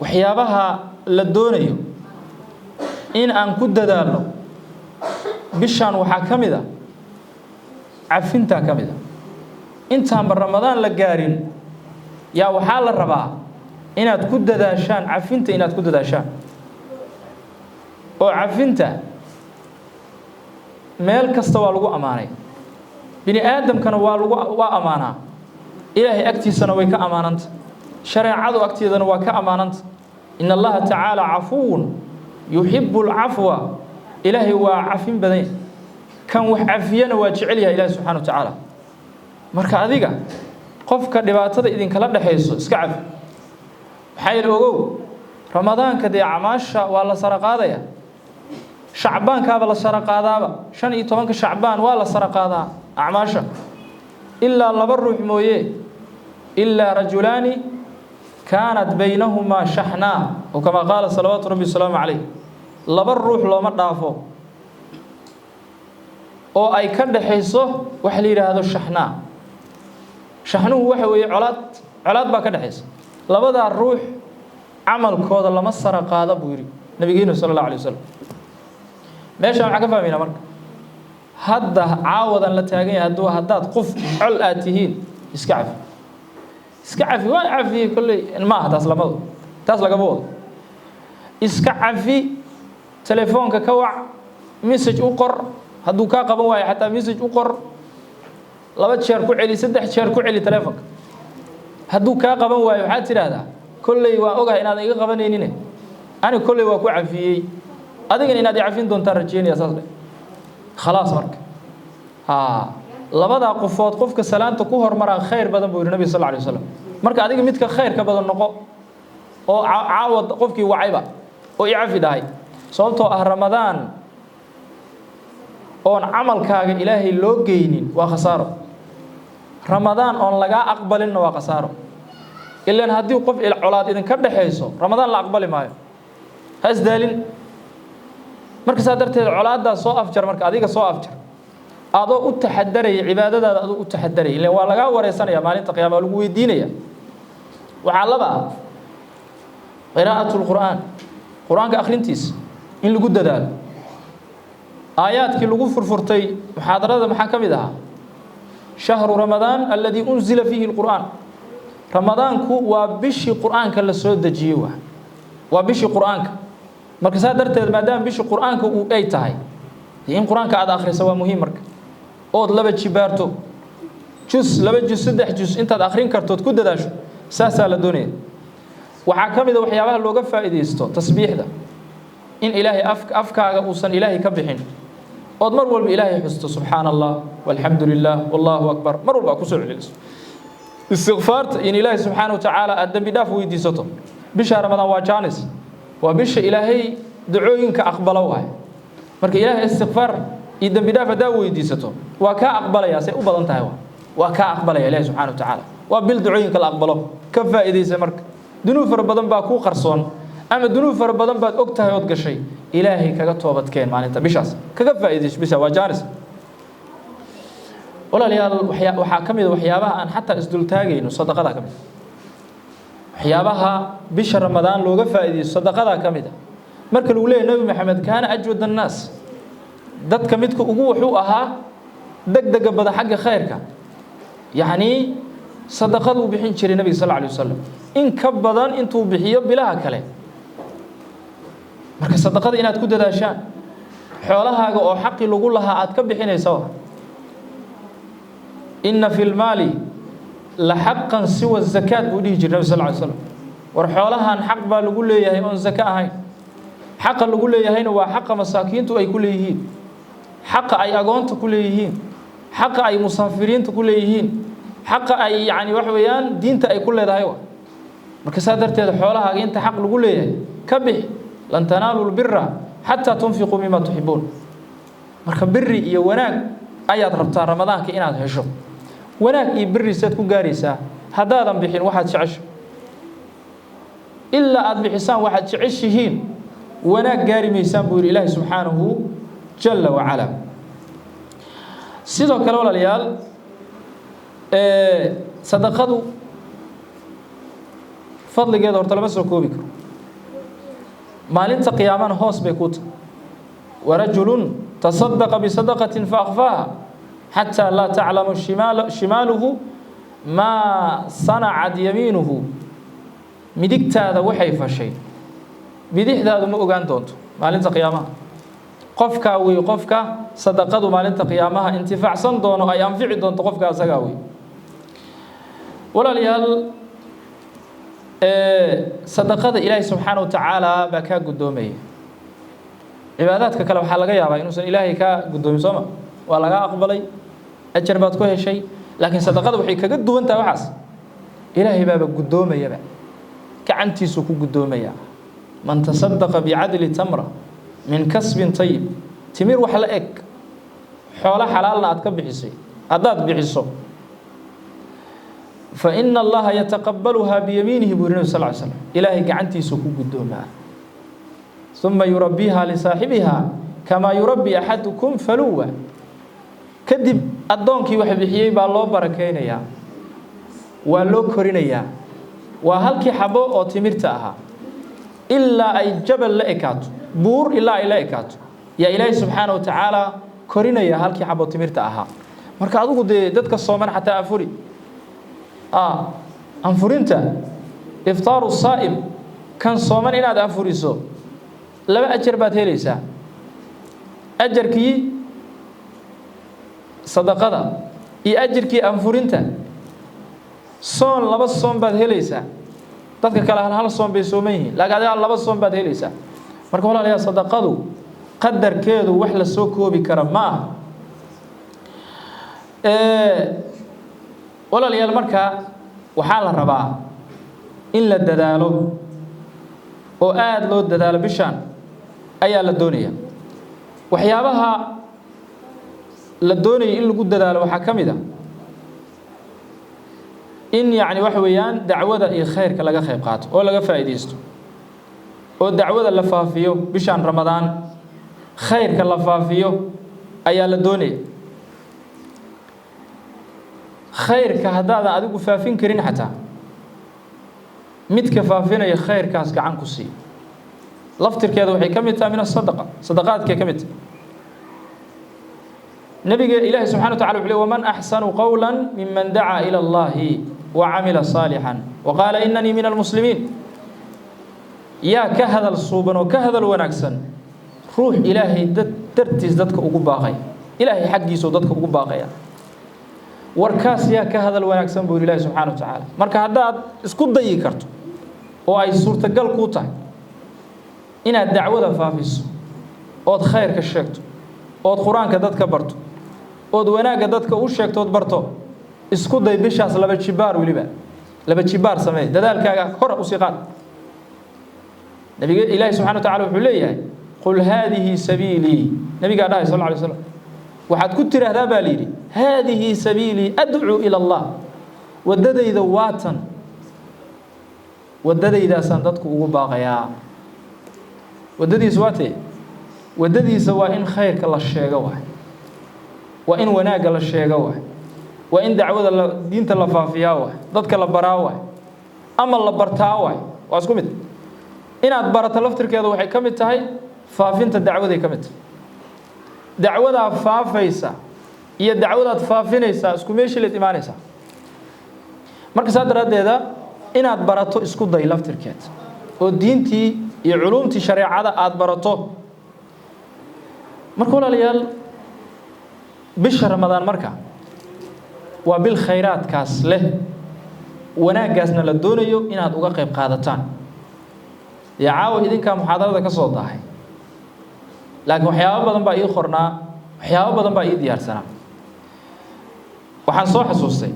Waxyaabaha la doonayo in aan ku dadaalno bishaan waxaa ka mid a cafintaa ka mid a. Intaanba Ramadaan la gaarin yaa waxaa la rabaa inaad ku dadaashaan cafinta, inaad ku dadaashaan oo cafinta meel kasta waa lagu ammaanay, bini aadamkana waa lagu waa ammaanaa, Ilaahay agtiisana way ka ammaananta, shareecadu agteedana waa ka ammaananta. In Allaha tacaala cafuwun yuxibu alcafwa. Ilaahay waa cafin badan, kan wax cafiyana waa jecel yahay Ilahi subxana wa tacaala. Marka adiga qofka dhibaatada idinkala dhexayso iska cafi. Maxaa yeele, ogow, Ramadaanka dee acmaasha waa la sara qaadaya, Shacbaankaaba la sara qaadaaba, 15-ka Shacbaan waa la sara qaadaa acmaasha, ilaa laba ruux mooye, ilaa rajulaani kaanat baynahumaa shaxnaa, oo kamaa qaala salawaatu rabbi wasalaamu calayh. Laba ruux looma dhaafo oo ay ka dhaxayso waxa la yidhaahdo shaxnaa. Shaxnuhu waxa weeye colaad, colaad baa ka dhexaysa labadaa ruux, camalkooda lama sara qaada buu yidhi nabigeenu sala Allahu alay wasalam. Meeshaan waxaan ka fahmaynaa marka hadda caawadan la taagan yahay, hadduu haddaad qof col aad tihiin, iska cafi, iska cafi. Waan cafiyey kolley ma aha taas, lamado taas lagama wado. Iska cafi, telefoonka ka wac, message u qor, hadduu kaa qaban waayo xataa message u qor, laba jeer ku celi, saddex jeer ku celi telefoonka. Hadduu kaa qaban waayo, waxaad tidhaahdaa: "Kolley waan ogahay inaadan iga qabanaynine, ani kolley waa ku cafiyey, adigana inaad i cafin doontaan rajeynaya." Saas dhe, khalaas. Marka labadaa qofood qofka salaanta ku hormaraa khayr badan buu yihi Nabig sal alay wasalam. Marka adiga midka khayrka badan noqo oo caawa qofkii wacayba oo i cafi dhahay, sababtoo ah Ramadaan oon camalkaaga Ilaahay loo geynin waa khasaaro, Ramadaan oon lagaa aqbalinna waa khasaaro. Ilan haddii qof colaad idinka dhexayso, Ramadaan la aqbali maayo, ha isdaalin. Marka saa darteed colaaddaa soo afjar. Marka adiga soo afjar adoo u taxadaraya cibaadadaada, adoo u taxadaraya, ilan waa lagaa wareysanaya maalinta qiyama, waa lagu weydiinaya. Waxaa laba ah qiraa'atu lqur'aan, Qur-aanka akhrintiisa in lagu dadaalo. Aayaadkii lagu furfurtay muxaadarada maxaa ka mid ahaa? Shahru Ramadaan aladii unzila fiihi lqur'aan. Ramadaanku waa bishii Qur'aanka la soo dejiyey, waa bishii Qur'aanka. Marka saa darteed, maadaama bishii Qur'aanka uu ay tahay, dee in Qur-aanka aada akhrisa waa muhiim. Marka ood laba jibaarto jus, laba jus, saddex jus, intaad akhrin kartood ku dadaasho, saasaa la doonaya. Waxaa ka mid a waxyaabaha looga faa'iidaysto tasbiixda, in Ilaahay afkaaga uusan Ilaahay ka bixin, ood mar walba Ilaahay xusto: subxaana Allah, walxamdu lilah, wallahu akbar, mar walba kusoo celceliso. Istikfaarta, in Ilaahay subxaana wa tacaala aad dembi dhaaf weydiisato. Bisha Ramadaan waa jaanis, waa bisha Ilaahay dacooyinka aqbalo waay. Marka Ilaahay istikfaar iyo dembi dhaaf haddaa weydiisato, waa kaa aqbalaya, say u badan tahay waa kaa aqbalaya Ilahi subxana wa tacaala. Waa bil dacooyinka la aqbalo, ka faa'iidaysa. Marka dunuub fara badan baa kuu qarsoon ama dunuub fara badan baad og tahay ood gashay, Ilaahay kaga toobadkeen maalinta bishaas, kaga faa'iidayso bisha, waa jaanis. Walaalayaal, waxaa ka mid a waxyaabaha aan xataa isdultaagayno sadaqadaa ka mid a. Waxyaabaha bisha Ramadaan looga faa'iidaysto sadaqadaa ka mid a. Marka lagu leeyahy Nebi Maxamed kaana ajwad annaas, dadka midka ugu wuxuu ahaa degdega badan xagga khayrka, yacnii sadaqaduu bixin jiray Nebiga sal alay wasalam in ka badan intuu bixiyo bilaha kale. Marka sadaqada inaad ku dadaashaan, xoolahaaga oo xaqi lagu lahaa aad ka bixinaysa. Inna fi lmaali la xaqan siwa zakaat, buu dhihi jiray Nabig sal ly slam. War xoolahan xaq baa lagu leeyahay oon zako ahayn. Xaqa lagu leeyahayna waa xaqa masaakiintu ay ku leeyihiin, xaqa ay agoonta ku leeyihiin, xaqa ay musaafiriinta ku leeyihiin, xaqa ay yani waxa weeyaan diinta ay ku leedahay wa. Marka saa darteed xoolahaaga inta xaq lagu leeyahay ka bix. Lan tanaalu lbira xataa tunfiquu mima tuxibuun. Marka biri iyo wanaag ayaad rabtaa Ramadaanka inaad hesho. Wanaag iyo biri saad ku gaaraysaa haddaadan bixin waxaad jecesho? Ilaa aada bixisaan waxaad jeceshihiin, wanaag gaari maysaan, buu yihi Ilaahi subxaanahu jala wacala. Sidoo kale walaalayaal, sadaqadu fadligeeda horta lama soo koobi karo. Maalinta qiyaamana hoos bay kuu tahay. Warajulun tasadaqa bisadaqatin faakfaaha xataa laa taclamu shimaaluhu maa sanacad yamiinuhu. Midigtaada waxay fashay bidixdaadu ma ogaan doonto maalinta qiyaamaha. Qofkaa wey qofka sadaqadu maalinta qiyaamaha intifaacsan doono, ay anfici doonto qofka asagaa wey. Walaalayaal, sadaqada Ilaahay subxaana wa tacaala baa kaa guddoomaya. Cibaadaadka kale waxaa laga yaabaa inuusan Ilaahay kaa guddoomin, sooma? Waa lagaa aqbalay, ajar baad ku heshay, laakiin sadaqada waxay kaga duwan tahay waxaas. Ilaahay baaba guddoomayaba, gacantiisuu ku guddoomaya. Man tasadaqa bicadli tamra min kasbin tayib, timir wax la eg, xoolo xalaalna aad ka bixisay haddaad bixiso, fa ina Allaha yataqabaluhaa biyamiinihi, buu yiri Nabi sal ly slam. Ilaahay gacantiisuu ku guddoomaa. Uma yurabbiiha lisaaxibiha kamaa yurabbi axadukum faluwa. Kadib addoonkii wax bixiyey baa loo barakeynayaa, waa loo korinayaa. Waa halkii xabo oo timirta ahaa ilaa ay jabal la ekaato, buur ilaa ay la ekaato, yaa Ilaahay subxaana wa tacaala korinaya halkii xabo timirta ahaa. Marka adigu dee dadka sooman xataa afuri, anfurinta, iftaaru saa'im, kan sooman inaad anfuriso laba ajar baad helaysaa: ajarkii sadaqada iyo ajarkii anfurinta. Soon laba soon baad helaysaa. Dadka kale hal hal soon bay sooman yihiin, laakiin adigaa laba soon baad helaysaa. Marka walaalayaal, sadaqadu qadarkeedu wax la soo koobi kara ma aha. Walaalayaal, marka waxaa la rabaa in la dadaalo oo aada loo dadaalo bishaan ayaa la doonaya. Waxyaabaha la doonaya in lagu dadaalo waxaa ka mid a in yacni waxa weeyaan dacwada iyo khayrka laga qayb qaato oo laga faa'iidaysto, oo dacwada la faafiyo bishaan Ramadaan, khayrka la faafiyo ayaa la doonaya. Khayrka haddaadan adigu faafin karin, xataa midka faafinaya khayrkaas gacan ku sii. Laftirkeeda waxay ka mid tahay min asadaqa, sadaqaadkay ka mid tahay. Nabiga Ilaahi subxana wa tacala wuxuu ley: "Waman axsanu qowla miman dacaa ila Allahi wa camila saalixan wa qaala inanii min almuslimiin." Yaa ka hadal suuban oo ka hadal wanaagsan ruux Ilaahay dad dartiis dadka ugu baaqay, Ilaahay xaggiisuu dadka ugu baaqaya? Warkaas yaa ka hadal wanaagsan, buu Ilahi subxana wa tacaala. Marka haddaad isku dayi karto oo ay suurtagal kuu tahay inaad dacwada faafiso, ood khayrka sheegto, ood Qur-aanka dadka barto, ood wanaagga dadka u sheegto, ood barto, isku day bishaas laba jibaar, weliba laba jibaar samee, dadaalkaaga hora usii qaad. Nabiga Ilaahi subxana wa tacala wuxuu leeyahay: "Qul haadihi sabiilii." Nabigaa dhahay sal lla alay slam, waxaad ku tiraahdaa, baa layidhi, "Haadihi sabiilii adcuu ila Allah." Waddadayda waatan, waddadaydaasaan dadku ugu baaqayaa. Waddadiisa waa tee? Waddadiisa waa in khayrka la sheego waay, waa in wanaagga la sheego waay, waa in dacwada la diinta la faafiyaa waay, dadka la baraa waay, ama la bartaa waay. Waa isku mid. Inaad barato laftirkeeda waxay ka mid tahay faafinta dacwaday ka mid tahay. Dacwadaa faafaysa iyo dacwadaad faafinaysaa isku meeshii layd imaanaysaa. Marka saa daraaddeeda inaad barato isku day laftirkeed, oo diintii iyo culuumtii shareecada aada barato. Marka walaalayaal, bisha Ramadaan marka waa bil khayraadkaas leh, wanaaggaasna la doonayo inaad uga qayb qaadataan. Dee caawa idinkaa muxaadarada ka soo daahay, laakiin waxyaabo badan baa ii qornaa, waxyaabo badan baa ii diyaarsanaa. Waxaan soo xasuustay